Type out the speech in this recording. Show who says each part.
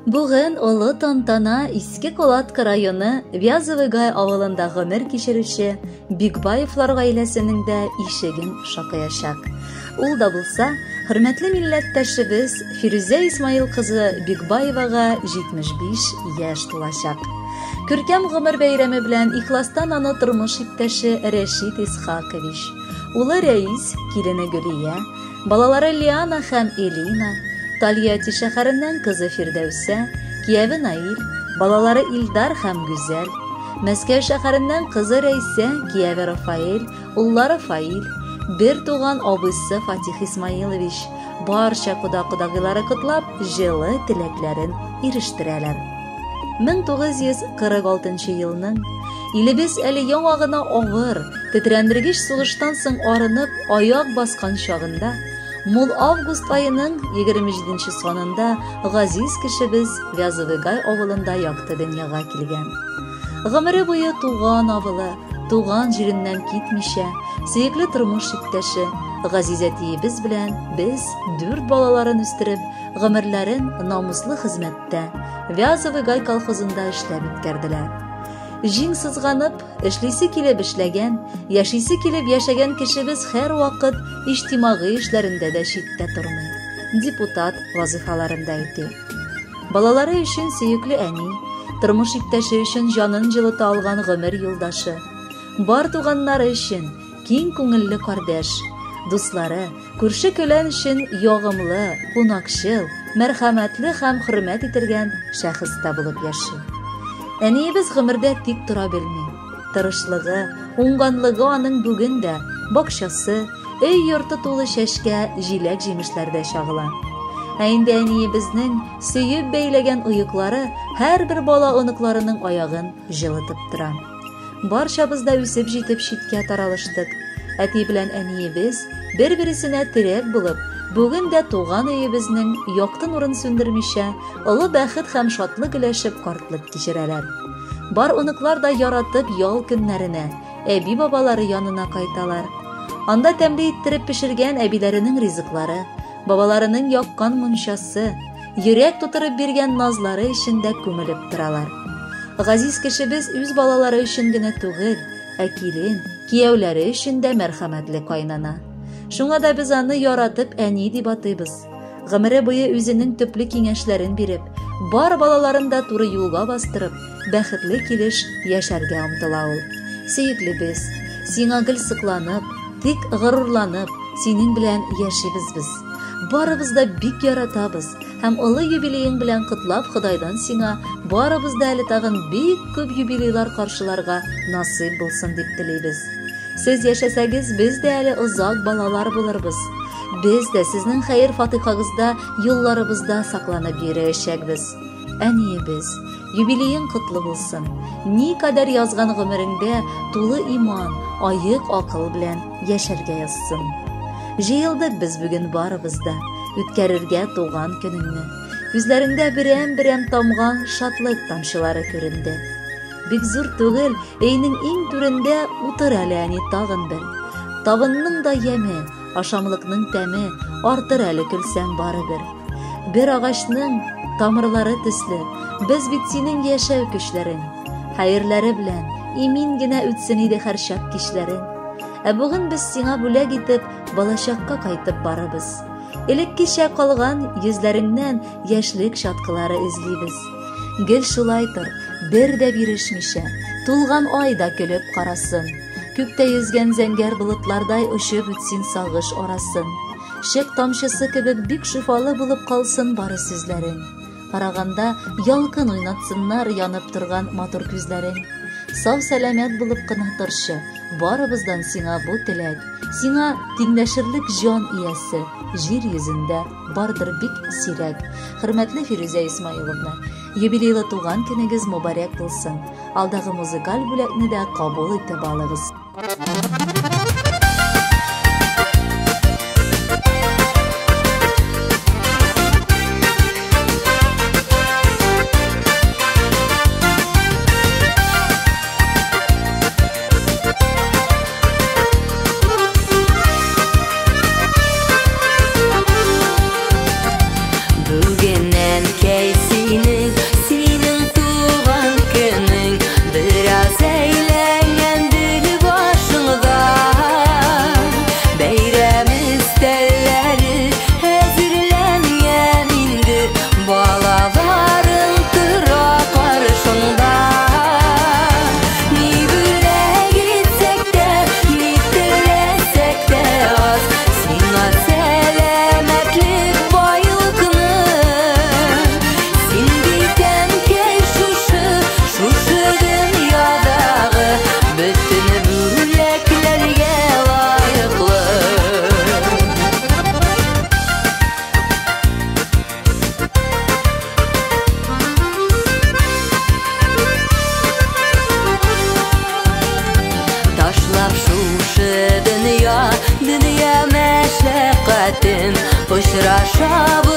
Speaker 1: Бүген олы тантана Иске Кулатка районы Вязовый Гай авылында гомер кичерүче Бикбаевлар гаиләсенең дә ишеген шакыячак. Ул да булса, хөрмәтле милләттәшебез Фирүзә Исмаил кызы Бикбаевага 75 яшь тулачак. Күркәм гомер бәйрәме белән ихластан аны тормыш иптәше Рәшит Исхакович, улы Рәис, килене Гөлия, Балалары Лиана һәм Элина, Тольятти шәһәреннән кызы Фирдәүсә, кияве Наил, балалары Илдар һәм Гүзәл, Мәскәү шәһәреннән кызы Рәйсә, кияве Рафаэль, уллары Фаил, бер туган абыйсы Фатих Исмаилович, барча кода-кодагыйлары котлап, җылы теләкләрен ирештерәләр. 1946 елның илебез әле яңа гына авыр, тетрәндергеч сугыштан соң арынып аяк баскан чагында, мул август аеның 27 санында газиз кешебез Вязовый Гай авылында якты дөньяга килгән. Гомере буе туган авылы, туган җиреннән китмичә, сөекле тормыш иптәше, газиз әтиебез белән без дүрт балаларын үстереп, гомерләрен намуслы хезмәттә, Вязовый Гай колхозында эшләп үткәрделәр. Җиң сызганып, эшлисе килеп эшләгән, яшисе килеп яшәгән кешебез һәрвакыт иҗтимагый эшләрендә дә читтә тормый, депутат вазыйфаларын да үти. Балалары өчен сөекле әни, тормыш иптәше өчен җанын җылыта алган гомер юлдашы, бар туганнары өчен киң күңелле кардәш, дуслары, күрше-көлән өчен ягымлы, кунакчыл, мәрхәмәтле һәм хөрмәт ителгән шәхес тә булып яши. Әниебез гомердә тик тора белми. Тырышлыгы, уңганлыгы аның бүген дә бакчасы, өй-йорты тулы чәчкә, җиләк-җимешләрдә чагыла. Ә инде әниебезнең сөеп бәйләгән оеклары һәрбер бала-оныкларының аягын җылытып тора. Барчабыз да үсеп җитеп читкә таралыштык. Әти белән әниебез бер-бересенә терәк булып, бүген дә туган өебезнең якты нурын сүндермичә, олы бәхет һәм шатлык өләшеп картлык кичерәләр. Бар оныклар да яратып ял көннәренә, әби-бабалары янына кайталар. Анда тәмле иттереп пешергән әбиләренең ризыклары, бабаларының яккан мунчасы, йөрәк тутырып биргән назлары эчендә күмелеп торалар. Газиз кешебез үз балалары өчен генә түгел, ә килен, кияүләре өчен дә мәрхәмәтле кайнана. Шуңа да без аны яратып әни дип атыйбыз. Гомере буе үзенең төпле киңәшләрен биреп, бар балаларын да туры юлга бастырып, бәхетле килеш яшәргә омтыла ул. Сөеклебез, сиңа гел сокланып, тик горурланып, синең белән яшибез без. Барыбыз да бик яратабыз һәм олы юбилеең белән котлап Ходайдан сиңа барыбыз да әле тагын бик күп юбилейлар каршыларга насыйп булсын дип телибез. Сез яшәсәгез, без дә әле озак балалар булырбыз. Без дә сезнең хәер-фатихагызда юлларыбызда сакланып йөрәячәкбез. Әниебез, юбилеең котлы булсын. Никадәр язган гомереңдә тулы иман, аек акыл белән яшәргә язсын. Җыелдык без бүген барыбыз да, үткәрергә туган көнеңне. Күзләреңдә берәм-берәм тамган шатлык тамчылары күренде. Бик зур түгел, өйнең иң түрендә утыр әле әни тагын бер. Табынның да яме, ашамлыкның тәме артыр әле көлсәң барыбер. Бер агачның тамырлары төсле, без бит синең яшәү көчләрең. Хәерләре белән имин генә үтсен иде һәрчак кичләрең. Ә бүген без сиңа бүләк итеп балачакка кайтып барабыз. Элеккечә калган йөзләреңнән яшьлек чаткылары эзлибез. Гел шулай тор, бер дә бирешмичә, тулган ай да көлеп карасын. Күктә йөзгән зәңгәр болытлардай очып үтсен сагыш арасын. Шек тамчысы кебек бик шифалы булып калсын бары сүзләрең. Караганда ялкын уйнатсыннар янып торган матур күзләрең. Сау сәламәт булып кына торчы, барыбыздан сиңа бу теләк. Сиңа тиңләшерлек җан иясе җир йөзендә бардыр бик сирәк. Хөрмәтле Фирүзә Исмаиловна, юбилейлы туган көнегез мөбарәк булсын. Алдагы музыкаль бүләкне дә кабул итеп алыгыз.
Speaker 2: Бүген әнкәй синең Балаларың тора каршыңда. Ни бүләк итсәк тә, ни теләсәк тә аз сиңа сәламәтлек, байлыкны. Син бит, әнкәй, шушы, шушы дөньядагы бөтен бүләкләргә лаеклы. Ташлап шушы дөнья, дөнья мәшәкатен, очрашабыз.